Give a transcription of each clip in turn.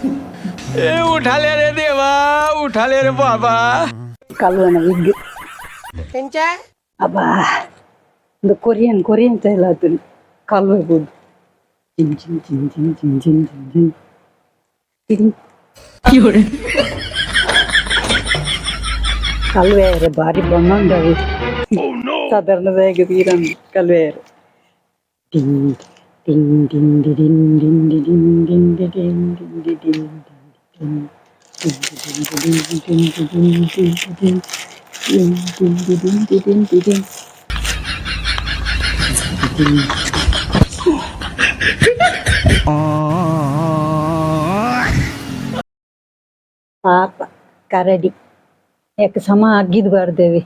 ए उठा ले रे देवा, उठा ले रे बाबा. ಕಲ್ವನ ವಿಗ್. ಎಂಚ? ಅಬ್ಬಾ, ಒಂದು ಕೊರಿಯನ್ ಕೊರಿಯನ್ ಸ್ಟೈಲ್ ಆತುಂಡು ಕಲ್ವೆ ಬೋದು. ಚಿನ್ ಚಿನ್ ಚಿನ್ ಚಿನ್ ಚಿನ್ ಚಿನ್ ಚಿನ್ ಚಿನ್ ಚಿನ್. ಕಲ್ವೆ ಬಾರಿ ಬಂದಂಡವು. ಸಾಧಾರಣ ತೀರನ್ ಕಲ್ವೆ. ಟಿಂಗ್ ಟಿಂಗ್ ಟಿಂಗ್ ಡಿಡಿನ್ ಡಿನ್ ಡಿಡಿನ್ ಡಿನ್ ಡಿಡಿನ್ ಡಿನ್ ಡಿಡಿನ್ ಡಿನ್ ಡಿನ್ ಡಿಡಿನ್ ಡಿಡಿನ್ ಡಿನ್ ಡಿಡಿನ್ ಡಿನ್ ಡಿನ್ ಡಿಡಿನ್ ಡಿಡಿನ್ ಡಿಡಿನ್ ಡಿಡಿನ್. ಪಾಪ ಕರಡಿ ಯಾಕೆ ಸಮ ಅಗ್ಗಿದ್ ಬಾರ್ದೇವಿ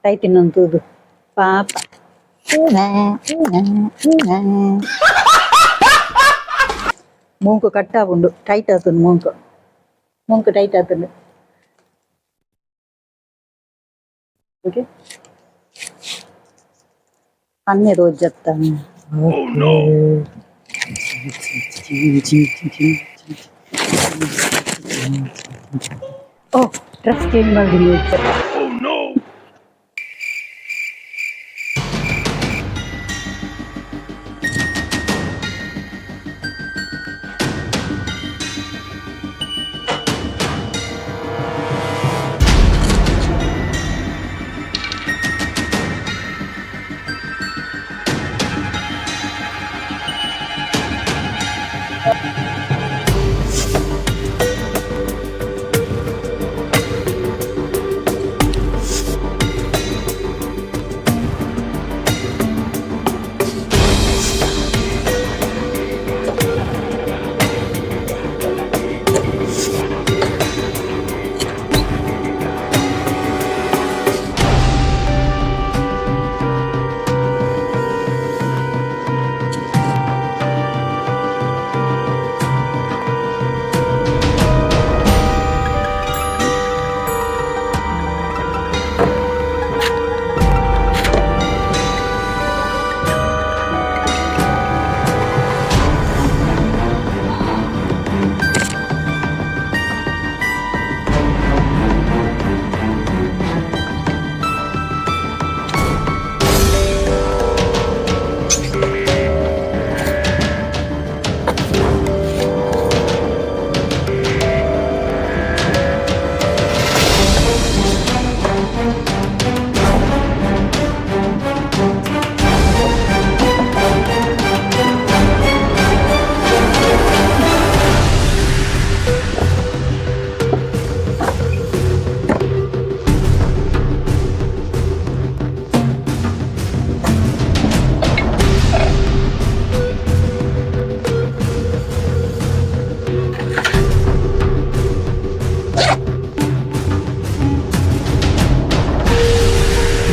ತೈತಿನಂತೂದು ಪಾಪ. ಮೂಂಕು ಕಟ್ಟಾವುಂಡು, ಟೈಟ್ ಆತುಂಡು ಮೂಂಕು. ಮೂಂಕು ಟೈಟ್ ಆತುಂಡು. ಓಕೆ, ಅನ್ಯ ರೋಜ್ ಜತ್ತಾನೆ. ಓ, ಡ್ರೆಸ್ ಚೇಂಜ್ ಮಾಡಿದ್ದೀನಿ.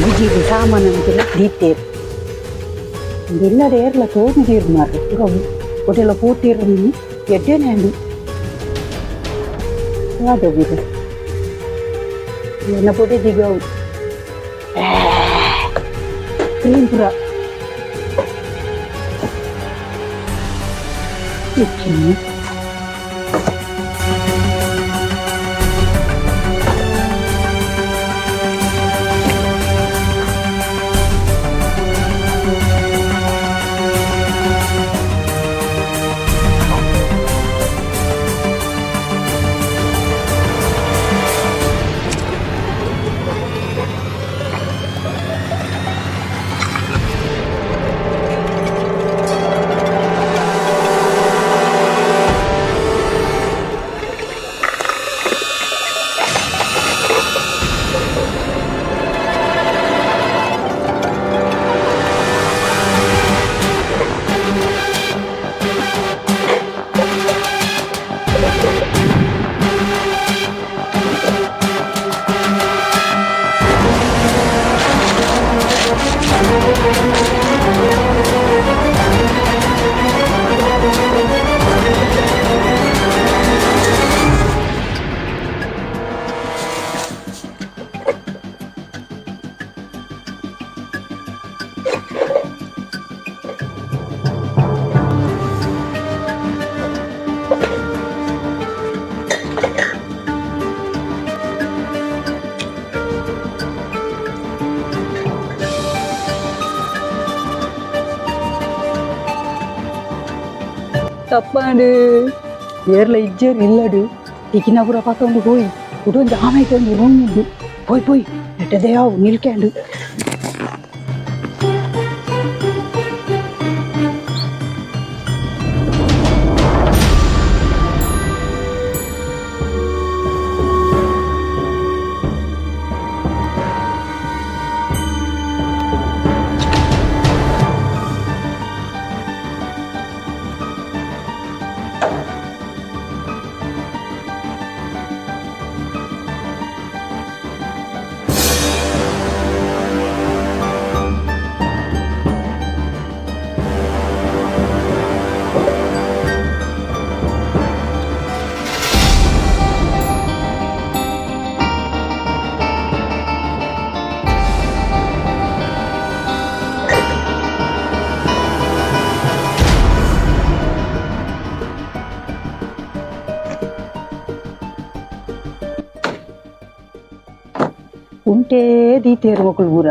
ಮುಜಿದು ಸಾಮಾನು ಅಂತೆಲ್ಲ ದೀತೇರು. ಎಲ್ಲರ ಏರ್ಲ ತೋಜುಜೀರ್ ಮಾರ್ರೆ. ಒಟೆಲ್ಲ ಪೋತೇರು ಎಡ್ಡೆನೆ ಅಂಡಿ ದಾದ ಎನ್ನ ಪೊಟೆ ದಿಗವು ಕ್ರೀಮ್ ಪೂರ ಇಚ್ಚಿ. ತಪ್ಪಾಂಡು ಏರ್ಲ ಇಜ್ಜೇರು ಇಲ್ಲಡು ತಿಕ್ಕಿನ ಪೂರ ಪತ್ತೊಂದು ಪೋಯಿ ಕುಟೊಂದು ಆಮೇಲೆ ಒಂದು ರೂಮ್ ಉಂಡು ಪೋಯ್ ಪೋಯ್ ನೆಟ್ಟದೆ ಯಾವು ನಿಲ್ಕ್ಯಾಂಡು. ಉಂಟೇ ದೀತೇರು ಮಕ್ಕಳು ಪೂರ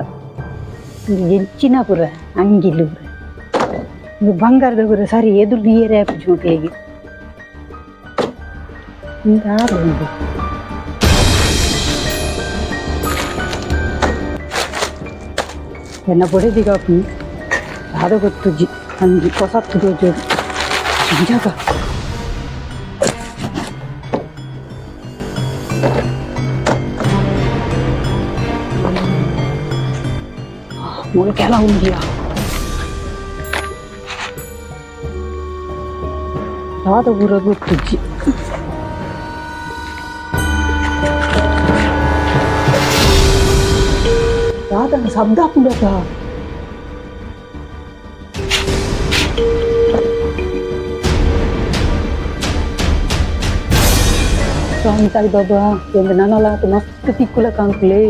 ಎಂಚಿನ ಪೂರ ಅಂಗಿಲು ಪೂರ ಇದು ಬಂಗಾರದ ಪೂರ ಸರಿ ಎದುರು ನೀರೇ ಆಪುಜಿ ಮಕ್ಕಳಿಗೆ. ಉಂಡು ಎನ್ನ ಬೊಡೆದಿಗಾಪು ದಾದ ಗೊತ್ತುಜ್ಜಿ ಅಂಗಿ ಹೊಸತ್ತು ತೋಜೋದು ಜಾಗ. ಮೊಳಕೆಲ್ಲ ಉಂಡಿಯಾ ದಾದ ಪೂರ ಗೊತ್ತುಜ್ಜಿ. ದಾದನ ಶಬ್ದ ಆಪುಂಡತ. ಸ್ವಾಮಿ ಸಾಯಿಬಾಬಾ ಎಂದ ನನಲಾತ ಮಸ್ತ್ ತಿಕ್ಕುಲ ಕಾಂಕುಲೇ.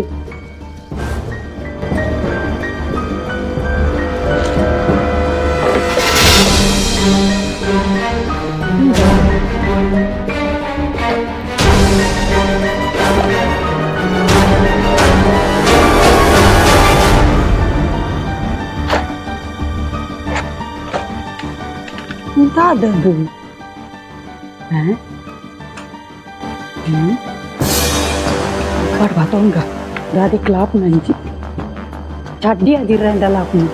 ದಾದಂದು ಕಾಡ್ ಬಾತೊಂಗ ದಾದಿ ಕ್ಲಾಪ್ ನಂಜಿ ಚಡ್ಡಿ ಅದಿರಂಡಲ ಆಪುಂಡು.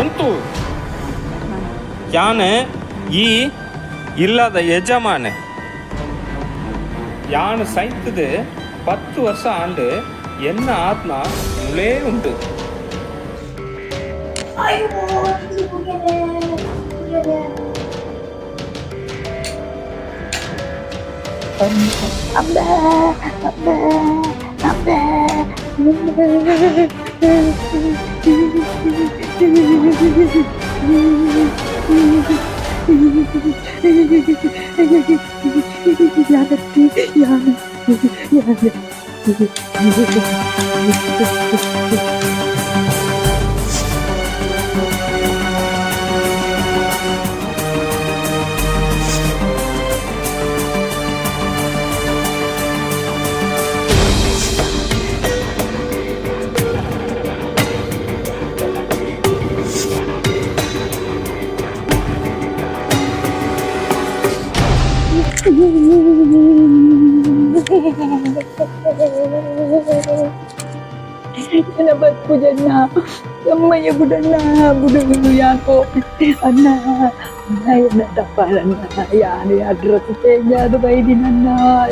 ಉಂತು ಯಾನೆ ಈ ಇಲ್ಲದ ಯಜಮಾನೆ. ಯಾನು ಸೈತದು 10 ವರ್ಷ ಆಂಡು. ಎನ್ನ ಆತ್ಮ ಮುಳೇ ಉಂಟು. ಯಾನತ್ತಿ ಯಾನ ಯಾನ. ಎನ್ನ ಬದುಕುಜಣ್ಣ ಅಮ್ಮಯ್ಯ ಬುಡಣ್ಣ ಬುಡುಗು ಯಾಕೋ ಅಣ್ಣ ಅಣ್ಣ ಎನ್ನ ತಪ್ಪಾಳಣ್ಣ. ಯಾನು ಅಡ್ರೆಸ್ ಚೇಂಜ್ ಆದ ಬೈದಿನಣ್ಣ.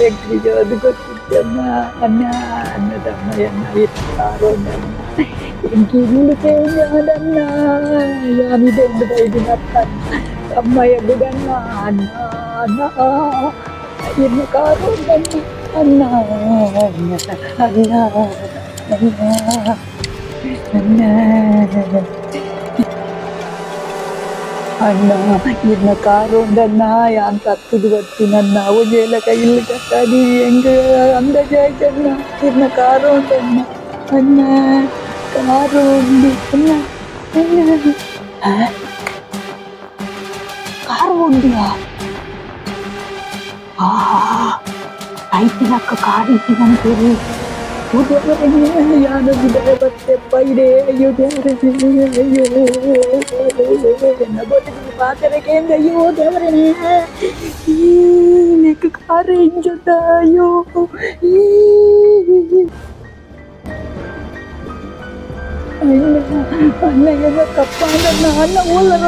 ಎಂಕ್ ಅದು ಗೊತ್ತಿತ್ತಣ್ಣ. ಅಣ್ಣ ಅಣ್ಣ ತಮ್ಮಯ್ಯಣ್ಣ ಇತ್ತಾರೋಣ್ಣ ಎಂಕ್ ಇಲ್ಲು ಚೇಂಜ್ ಆದಣ್ಣ. ಯಾನು ಇದೆಂದು ಬೈದಿನತ್ತ ತಮ್ಮಯ್ಯ ಬುಡಣ್ಣ. ಅಣ್ಣ ಅಣ್ಣ ಎನ್ನ ಕಾರೋಣ್ಣ ಅಣ್ಣ ಅಣ್ಣ ಅಣ್ಣ ಅಣ್ಣ ಅಣ್ಣ. ಅಣ್ಣ ಇರ್ನ ಕಾರು ಉಂಡಣ್ಣ ಯಾನ್ ತತ್ತುದು ಬತ್ತಿನಣ್ಣ ಒಂಜೇಲ ಕೈಲ್ ಕಟ್ಟಾಡಿ ಎಂಗ್ ಅಂದಾಜಾಯ್ತಣ್ಣ ಇರ್ನ ಕಾರು ಉಂಡಣ್ಣ ಅಣ್ಣ ಕಾರು ಉಂಡು ಅಣ್ಣ ಅಣ್ಣ ಆ? ಕಾರು ಉಂಡಿಯಾ ಆಹಾ ಐತಿಲಕ್ಕ ಕಾರು ಇಟ್ಟಿದಂತೀರಿ ಯಾನೊಂದು ಬತ್ತೆ ಪೈರೆ ಅಯ್ಯೋ ದೇವರೇ ಅಯ್ಯೋ ಎನ್ನ ಬೊಟ್ಟಿಗೆ ಪಾತ್ರೆಗೆ ಅಯ್ಯೋ ದೇವರೇ ಈ ನೆಕ್ ಕಾರು ಇಂಜದ ಅಯ್ಯೋ ಈ ಅಣ್ಣ ಅಣ್ಣ ಎಲ್ಲ ತಪ್ಪಾಂಡಣ್ಣ ಅಣ್ಣ ಓಲರ.